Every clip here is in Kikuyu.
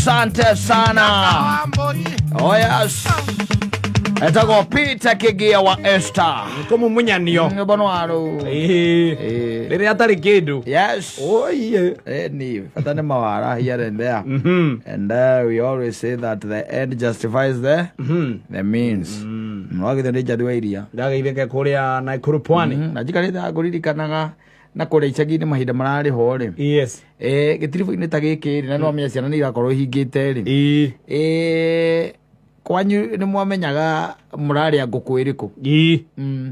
Asante sana. Oh yes. Etagwo Peter Kigia wa Esther. Kũmumunyanio. Bono waru. Ĩĩ. Eh. Rĩrĩa atarĩ kĩndũ. Yes. Oiye. Eh, ni bata nĩ mawara here and there. And we always say that the end justifies the means. Wagithio nĩ njathi wa iria. Ndageithĩke kũrĩa Nakuru Pwani. Na njikarĩte ngũririkanaga na kũrĩa icagi-inĩ mahinda mararĩ ho rĩ. Yes. Eh, gĩtiribũ-inĩ ta gĩkĩ rĩ, na nĩwamenya ciana nĩ irakorwo ihingĩte rĩ. Ĩĩ. Eh, kwanyu nĩ mwamenyaga mũrarĩa ngũkũ ĩrĩkũ? Ĩĩ.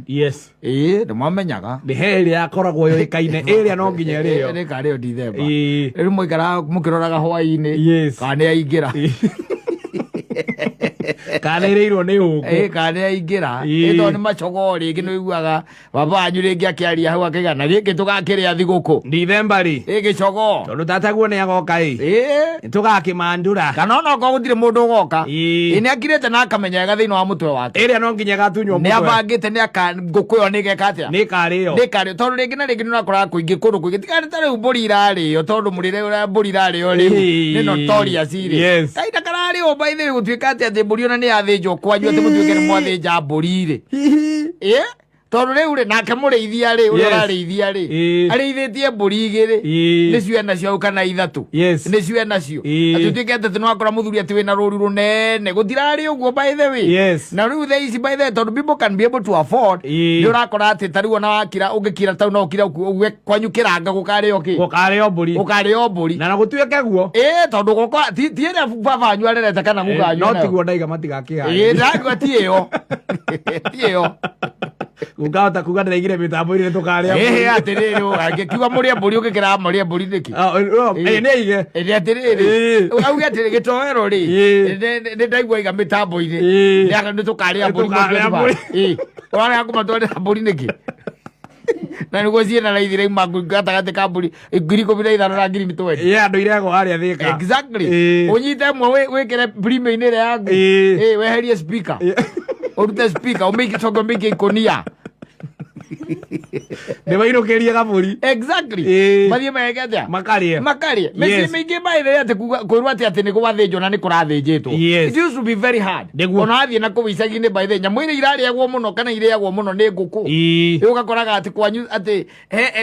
Yes. Ĩĩ, nĩ mwamenyaga. Nĩ he ĩrĩa yakoragwo yũĩkaine ĩrĩa no nginya ĩrĩo. Ĩrĩkarĩo Dithemba. Ĩĩ. Rĩu mũikaraga mũkĩroraga hwaĩ-inĩ Yes. kana nĩ aingĩra. Kana ĩrĩirwo nĩ hũngũ. Ĩĩ, kana nĩ aingĩra. Ĩĩ. Ĩ, tondũ nĩ macogoo rĩngĩ nĩ ũiguaga baba wanyu rĩngĩ akĩaria hau akĩiga na gĩkĩ tũgakĩrĩa thigũkũ. Dithemba rĩ. Ĩ, gĩcogoo. Tondũ tataguo nĩ agoka ĩ. Ĩĩ. Tũgakĩmandũra. Kana ona okorwo gũtirĩ mũndũ ũgoka. Ĩĩ. Ĩ, nĩ akirĩte na akamenya wega thĩinĩ wa mũtwe wake. Ĩrĩa no nginya ĩgatunywo Nĩ mũtwe. abangĩte nĩ aka ngũkũ ĩyo nĩ ĩgeka atĩa? Nĩ ĩkarĩo. Nĩ ĩkarĩo tondũ rĩngĩ na rĩngĩ nĩ ũrakoraga kũingĩ kũndũ kũingĩ tiga ta rĩu mbũri irarĩo tondũ mũrĩre ũrĩa mbũri irarĩo rĩu Ĩĩ. nĩ notorious rĩ. Yes. Kahinda kararĩo by the way gũtuĩka atĩ atĩ mbũri ona nĩ yathĩnjwo kwanyu atĩ mũtuĩke nĩ mwathĩnja mbũri rĩ. Ĩ? Tondũ rĩu rĩ nake mũrĩithia rĩ ũrĩa ũrarĩithia rĩ Ĩĩ. arĩithĩtie mbũri igĩrĩ Ĩĩ. nĩcio enacio hau kana ithatũ Yes. nĩcio enacio Ĩĩ. atĩ ũtuĩke atĩ nĩwakora mũthuri atĩ wĩna rũru rũnene gũtirarĩ ũguo by the way. Yes. Na rĩu thaa ici by the way tondũ people can be able to afford Ĩĩ. nĩ ũrakora atĩ ta rĩu ona wakira ũngĩkira tau no ũkira uge kwanyu kĩranga gũkarĩo kĩ Gũkarĩo mbũri. gũkarĩo mbũri. Na na gũtuĩke guo. Ĩĩ tondũ gũkora ti ti ĩrĩa baba wanyu arerete kana guka wanyu No enayo. tiguo ndaiga Ĩĩ matigakĩharĩrie. ndagua ti ĩyo ti ĩyo. Gũkahota kuga ndĩraigire mĩtambo-inĩ tũkarĩa Ĩhĩ mbũri. atĩrĩrĩ angĩkiuga mũrĩe mbũri ũngĩkĩra mũrĩe mbũri nĩkĩ? Ah, no, Ĩĩ. ĩĩ, nĩ aige. Ĩndĩ atĩrĩrĩ Ĩĩ. auge atĩrĩ gĩtoero rĩ Ĩĩ. nĩ ndaigua iga mĩtambo-inĩ Ĩĩ. nĩ tũkarĩa mbũri Nĩ tũkarĩa mbũri. Ĩĩ. Ũrarega kũmatwarĩra mbũri nĩkĩ? Na nĩguo ciĩna raithi raima gatagatĩ ka mbũri 15,000 na ngiri 20. Ĩĩ, andũ iregwo harĩa Thĩka. Exactly. Ĩĩ. Ũnyite ĩmwe wĩkĩre premium-inĩ ĩrĩa yaku. Ĩĩ. Ĩĩ, weherie speaker. Ũrute speaker ũmĩikie coke ũmĩikie ikũnia. Nĩ mainũkĩrie kabũri. Exactly. Ĩĩ. Mathiĩ meke atĩa? Makarĩe. Makarĩe. Mĩciĩ mĩingĩ by the way atĩ kuga kwĩrwo atĩ atĩ nĩ gwathĩnjwo na nĩ kũrathĩnjĩtwo. Yes. It used to be very hard. Nĩguo. Ona wathiĩ na kũu icagi-inĩ by the way nyamũ iria irarĩagwo mũno kana irĩagwo mũno nĩ ngũkũ. Ĩĩ. Rĩu ũgakoraga atĩ kwanyu atĩ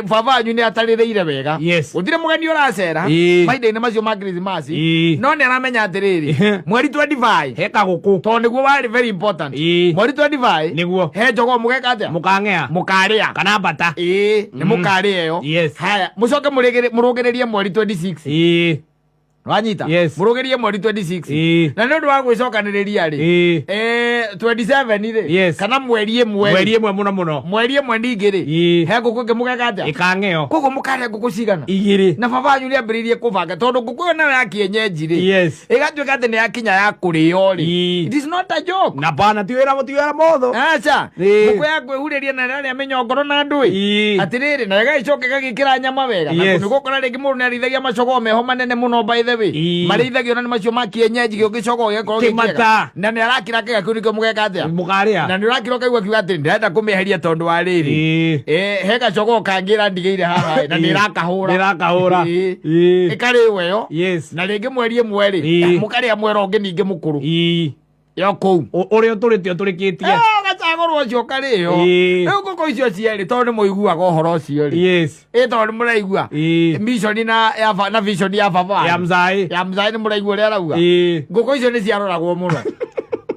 baba wanyu nĩ atarĩrĩire wega. Yes. Gũtirĩ mũgeni ũracera Ĩĩ. mahinda-inĩ macio ma Christmas. Ĩĩ. No nĩ aramenya atĩrĩrĩ Ĩhĩ. mweri 25 He kagũkũ. tondũ nĩguo warĩ very important. Ĩĩ. Mweri 25 Nĩguo. he njogoo mũgeka atĩa? Mũkang'ea. Mũkarĩa. Kana mbata. Ĩĩ nĩ mũkarĩa ĩyo. Yes. Haya mũcoke mũrũgĩrĩrie mweri 26. Ĩĩ. Wanyita? Yes. Mũrũgĩrie mweri 26. Ĩĩ. Na nĩ ũndũ wa gwĩcokanĩrĩria rĩ. Ĩĩ. 27 rĩ. Yes. Kana mweri ĩmwe. Mweri ĩmwe mũno mũno. Mweri ĩmwe ningĩ rĩ. Ĩĩ. He ngũkũ ĩngĩ mũgeka atĩa? Ĩkang'eo. Koguo mũkarĩa ngũkũ cigana? Igĩrĩ. Na baba wanyu nĩ ambĩrĩirie kũbanga tondũ ngũkũ ĩyo nayo ya kienyeji rĩ. Yes. Ĩgatuĩka atĩ nĩ yakinya ya kũrĩo rĩ. Ĩĩ. It is not a joke. Na bana ti wĩra ti wĩra mũthũ. Aca. Ĩĩ. Ngũkũ ya kwĩhurĩria na ĩrarĩa mĩnyongoro na ndũĩ. Ĩĩ. Atĩrĩrĩ na ĩgagĩcoka ĩgagĩkĩra nyama wega. Na Yes. nĩ gũkora rĩngĩ mũndũ nĩ arĩithagia macogoo meho manene mũno by the way. Ĩĩ. Marĩithagio na nĩ macio ma kienyeji gĩo gĩcogoo gĩgakorwo gĩ kĩega. Kĩmata. Na nĩ arakira kĩga kĩu nĩkĩo mũgeka atĩa? Mũkarĩa. Na nĩ ũrakira ũkaigua akiuga atĩ ndĩrenda kũmĩeheria tondũ wa rĩrĩ. Ĩĩ. He gacogoo kangĩ ĩrandigĩire haha na nĩ ĩrakahũra. Nĩ ĩrakahũra. Ĩĩ. Ĩĩ. Ĩkarĩo ĩyo. Yes. Na rĩngĩ mweri ĩmwe rĩ, Ĩĩ. mũkarĩa mwera ũngĩ ningĩ mũkũrũ. Ĩĩ. Yo kũu. Ũrĩa ũtũrĩte ũtũrĩkĩtie. Gacagũrwo ũcio ũkarĩo. Ĩĩ. Rĩu ngũkũ icio cierĩ tondũ nĩ mũiguaga ũhoro ũcio rĩ. Yes. Ĩ tondũ nĩ mũraigua. Ĩĩ. Mission na ya na vision ya baba. Ya mzaĩ. Ya mzaĩ nĩ mũraigua ũrĩa arauga. Ĩĩ. Ngũkũ icio nĩ ciaroragwo mũno.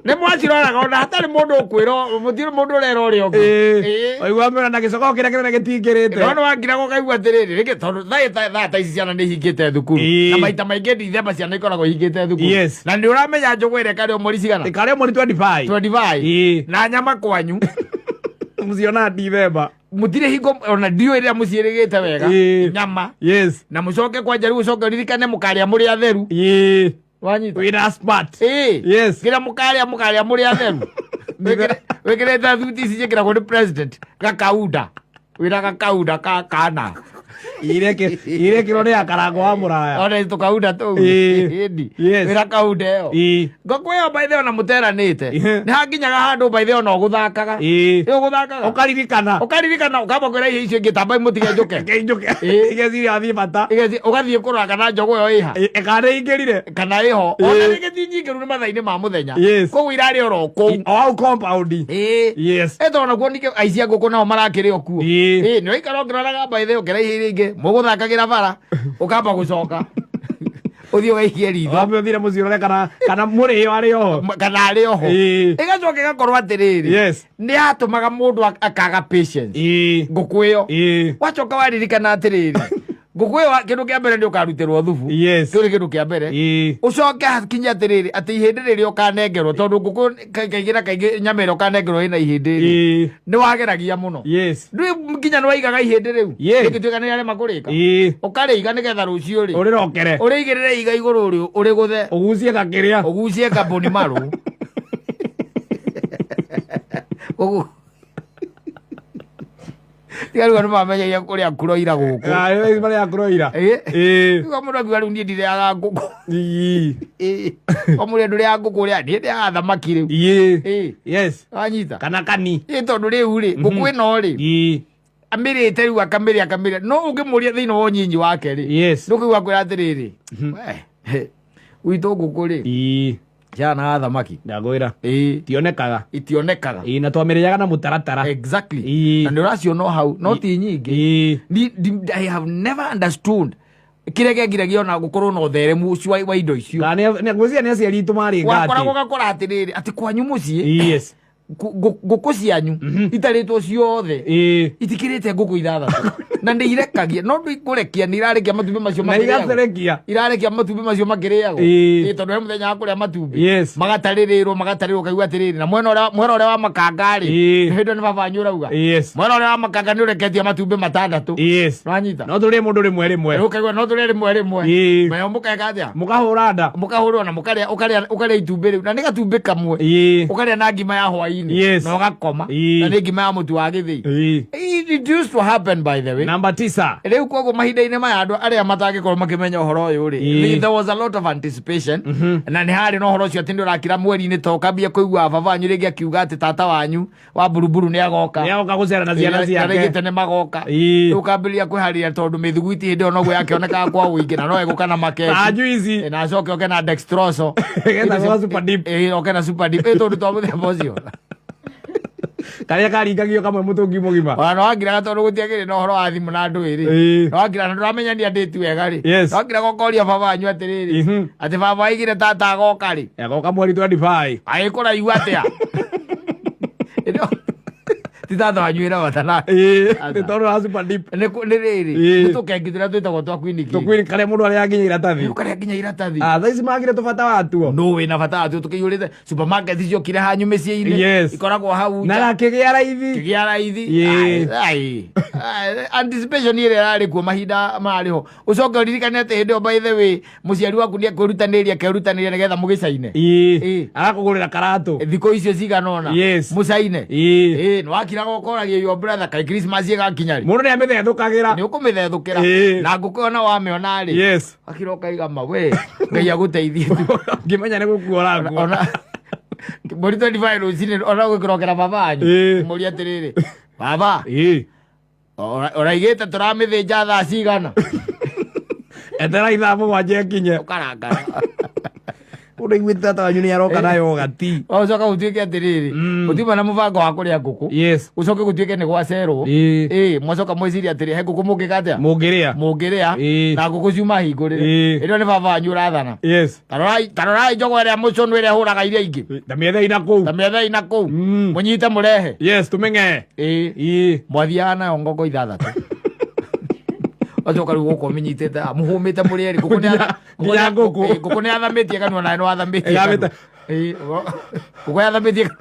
Nĩ mwaciroraga ona hatarĩ mũndũ ũkwĩrwo mũtirĩ mũndũ ũrera ũrĩa ũngĩ. Ĩĩ. Ĩĩ. Waigua mĩra na gĩcogoo kĩrĩa kĩnene gĩtingĩrĩte. No nĩ wakira ũkaigua atĩrĩrĩ rĩngĩ tondũ thaa ta ici ciana nĩ ihingĩte thukuru. Ĩĩ. Na maita maingĩ Dithemba ciana ikoragwo ihingĩte thukuru. Yes. Na nĩ ũramenya njũgũ ĩrĩa ĩkarĩo mweri cigana? Ĩkarĩo mweri 25. 25. Ĩĩ. Na nyama kwanyu. Mũciona Dithemba. Mũtirĩ hingo ona ndiũĩ rĩrĩa mũciĩrĩgĩte wega. Ĩĩ. Nyama. Yes. Na mũcoke kwanja rĩu ũcoke ũririkane mũkarĩa mũrĩ atheru. Ĩĩ. Wanyita? Wĩna smart. Ĩĩ. Yes. Kĩrĩa mũkarĩa mũkarĩa mũrĩ atheru. Wĩkĩrĩte thuti ici ciĩkĩragwo nĩ president gakaunda. Wĩna gakaunda ka kana. Irekĩrwo nĩ akarango wa mũraya. Ona tũkaunda tũu. Ĩĩ. Ĩni. Yes. Wĩra kaunda ĩyo. Ĩĩ. Ngũkũ ĩyo by the way ona mũteranĩte. Ihe. Nĩ hanginyaga handũ by the way ona ũgũthakaga. Ĩĩ. Ĩ ũgũthakaga. Ũkaririkana. Ũkaririkana ũkamba kwĩra irio icio ingĩ tambai mũtige njũke. Keinjũke. Ĩĩ. Igeciria athiĩ bata. Igeci ũgathiĩ kũrora kana njogũ ĩyo ĩha. Ĩĩ, kana ĩingĩrire. Kana ĩho. Ĩĩ. Ona rĩngĩ ti nyingĩ rĩu nĩ mathaa-inĩ ma mũthenya. Yes. Koguo irarĩ oro kũu. O hau compound. Ĩĩ. Yes. Ĩ tondũ nakuo ningĩ aici a ngũkũ nao marakĩrĩ o kuo. Ĩĩ. Ĩĩ nĩ ũraikara ũkĩroraga by the way ũkĩraiha iria ingĩ mũgũthakagĩra bara ũkamba gũcoka ũthiĩ ũgaikie ritho. Wambe ũthire mũciĩ ũrore kana mũrĩo arĩ oho. Kana arĩ oho. Ĩĩ. Ĩgacoka ĩgakorwo atĩrĩrĩ. Yes. Nĩ yatũmaga mũndũ akaga patience. Ĩĩ. Ngũkũ ĩyo. Ĩĩ. Wacoka waririkana atĩrĩrĩ. Ngũkũ ĩyo kĩndũ kĩa mbere nĩ ũkarutĩrwo thubu. Yes. Kĩu nĩ kĩndũ kĩa mbere. Ĩĩ. Ũcoke hakinye atĩrĩrĩ atĩ ihĩndĩ rĩrĩa ũkanengerwo tondũ ngũkũ kaingĩ na kaingĩ nyama ĩrĩa ũkanengerwo ĩna ihĩndĩ rĩ. Ĩĩ. Nĩ wageragia mũno. Yes. Ndũĩ nginya nĩ waigaga ihĩndĩ rĩu. Yeah. Rĩngĩtuĩka nĩ rĩarema kũrĩka. Ĩĩ. Ũkarĩiga nĩgetha rũciũ rĩ. Ũrĩrokere. Ũrĩigĩrĩre iga igũrũ rĩ ũrĩgũthe. Ũgucie gakĩrĩa. Ũgucie kambuni marũ. Ũguo. Tiga rĩu andũ mamenyagia kũrĩa kuroira gũkũ. Ah, marĩa kũroira. Ĩĩ. Ĩĩ. Rĩu mũndũ akiuga rĩu niĩ ndirĩaga ngũkũ. Ĩĩ. Ĩĩ. O mũrĩa ndũrĩaga ngũkũ ũrĩa niĩ ndĩaga thamaki rĩu. Ĩĩ. Ĩĩ. Yes. Wanyita. Kana kani. Ĩĩ tondũ rĩu rĩ ngũkũ ĩno rĩ Ĩĩ. amĩrĩte rĩu akamĩrĩa akamĩrĩa no ũngĩmũria thĩinĩ wa ũnyinyi wake rĩ Yes. ndũkũigua kwĩra atĩrĩrĩ we gwitũ ngũkũ rĩ Ĩĩ. cihanaga thamaki. Ndagwĩra. Ĩĩ. Tionekaga. Itionekaga. Ĩĩ na twamĩrĩaga na mũtaratara. Exactly. Ĩĩ. Na nĩ ũraciona o hau no ti nyingĩ. Ĩĩ. I have never understood kĩrĩa kĩangiragia ona gũkorwo na ũtheremu ũcio wa indo icio. Kana nĩ ngwĩciria nĩ aciari itũ marĩ Wakoragwo ngati. ũgakora atĩrĩrĩ atĩ kwanyu mũciĩ Yes. Ngũkũ cianyu itarĩtwo ciothe Ĩĩ. itikĩrĩte ngũkũ ithathatũ na nĩ irekagia no ndikũrekia nĩ irarekia matumbĩ macio Na makĩrĩagwo. igatherekia. Irarekia matumbĩ macio makĩrĩagwo. Ĩĩ. Ĩĩ, tondũ he mũthenya wa kũrĩa matumbĩ. Yes. Magatarĩrĩrwo magatarĩrwo ũkaigua atĩrĩrĩ na mwena ũrĩa wa makanga rĩ Ĩĩ. hĩndĩ ĩyo nĩ baba wanyu ũrauga. Yes. Mwena ũrĩa wa makanga nĩ ũreketie matumbĩ matandatũ. Yes. Nĩwanyita? No tũrĩe mũndũ rĩmwe rĩmwe. Rĩu ũkaigua no tũrĩe rĩmwe rĩmwe. Ĩĩ. Nayo mũkeka atĩa? Mũkahũra nda. Mũkahũrwo na ũkarĩa itumbĩ rĩu na nĩ gatumbĩ kamwe. Ĩĩ. Ũkarĩa na ngima ya hwaĩ-inĩ. Yes. Na ũgakoma. Ĩĩ. Na nĩ ngima ya mũtu wa gĩthĩi. Ĩĩ. It used to happen by the way. Namba 9. Rĩu koguo mahinda-inĩ maya andũ arĩa matangĩkorwo makĩmenya ũhoro ũyũ rĩ, Ĩĩ. there was a lot of anticipation. Na nĩ harĩ na ũhoro ũcio atĩ nĩ ũrakira mweri-inĩ ta ũkambia kũigua baba wanyu rĩngĩ akiuga atĩ tata wanyu wa mburuburu nĩ agoka. Nĩ agoka gũcera na ciana Ĩĩ, ciake. rĩngĩ tene magoka. Ĩĩ. Rĩu ũkambĩrĩria kwĩharĩria tondũ mĩthuguiti hĩndĩ ĩyo noguo yakĩonekaga kwa ũingĩ na no ĩgũka na makeki. Na juici. Ĩĩ, na acoke oke na dextroso. Ĩgetagwo super dip. Ĩĩ, oke na super dip. Ĩĩ, tondũ twa mũthemba ũcio. Karĩa karingagio kamwe mũtũngi mũgima. Ona no wangiraga tondũ gũtiagĩrĩ na ũhoro wa thimũ na ndũĩ rĩ. Ĩĩ. No wangira na ndũramenya nĩ andĩti wega rĩ. Yes. No wangiraga ũkoria baba wanyu atĩrĩrĩ. Atĩ baba aigire tata agoka rĩ. Agoka mweri 25. Agĩkũraihu atĩa? Ĩno ti tata wanyu wĩna bata nake. Ĩĩ, Aca. nĩ tondũ wa super dip. Nĩ rĩrĩ. Ĩĩ. Nĩ tũkengi tũrĩa twĩtagwo twa Queen Cake. Tũkwĩrĩ karĩa mũndũ arĩa nginya iratathi. Rĩu karĩa nginya iratathi. Ah, thaa ici magire tũbata watuo. No wĩna bata watuo tũkĩiyũrĩte supermarket ciokire hanyu mĩciĩ-inĩ. Yes. Ikoragwo hau Na nja. gakĩgĩa raithi. Kĩgĩa raithi. Ĩĩ. Ai, ai. Anticipation ĩrĩa ĩrarĩ kuo mahinda marĩ ho. Ũcoke ũririkane atĩ hĩndĩ ĩyo by the way mũciari waku nĩ akwĩrutanĩria akerutanĩria nĩgetha mũgĩcaine. Ĩĩ. Ĩĩ. Arakũgũrĩra karatũ. Thikũ icio cigana ũna. Yes. Mũcaine. Ĩĩ. Ĩĩ, nĩ wakiraga ũkoragia your brother kaĩ Christmas ĩgakinya rĩ. Mũndũ nĩ amĩthethũkagĩra. Nĩ ũkũmĩthethũkĩra. Ĩĩ. Na ngũkũ ĩyo na wamĩona rĩ. Yes. Wakira ũkaiga ma we Ngai agũteithie tu. Ngĩmenya nĩ gũkua ũrakua. Ona mweri 25 rũcinĩ ona ũgĩkĩrokera baba wanyu. Ĩĩ. Mũrie atĩrĩrĩ. Baba. Ĩĩ. Ũraigĩte tũramĩthĩnja thaa cigana. Etera ithaa mũgwanja ĩkinye. Ũkarakara. Mũndũ aiguĩte tata wanyu nĩ aroka na yogati. Ũcoka gũtuĩke atĩrĩrĩ. Ũtiuma na mũbango wa kũrĩa ngũkũ. Yes. Ũcoke gũtuĩke nĩ gwacerwo. Ĩĩ. Ĩĩ, mwacoka mwĩciria atĩrĩ he ngũkũ mũngĩka atĩa? Mũngĩrĩa. Mũngĩrĩa. Ĩĩ. Na ngũkũ ciuma hingũrĩre. Ĩĩ. Ĩno nĩ baba wanyu ũrathana. Yes. Tarorai njogo ĩrĩa mũcũnũ ĩrĩa ĩhũraga iria ingĩ. Ta mĩethei na kũu. Ta mĩethei na kũu. Mũnyite mũrehe. Yes, tũmĩng'ee. Ĩĩ. Ĩĩ. Mwathiaga nayo ngongo ithathatũ. Wacoka rĩu gũkũ ũmĩnyitĩte, mũhũmĩte mũrĩ erĩ. Ngũkũ nĩ Nginya ngũkũ. Ngũkũ nĩ yathamĩtie kanua nawe nĩ wathamĩtie Ĩgamĩte. kanua. Ĩĩ, ngũkũ yathamĩtie kanua.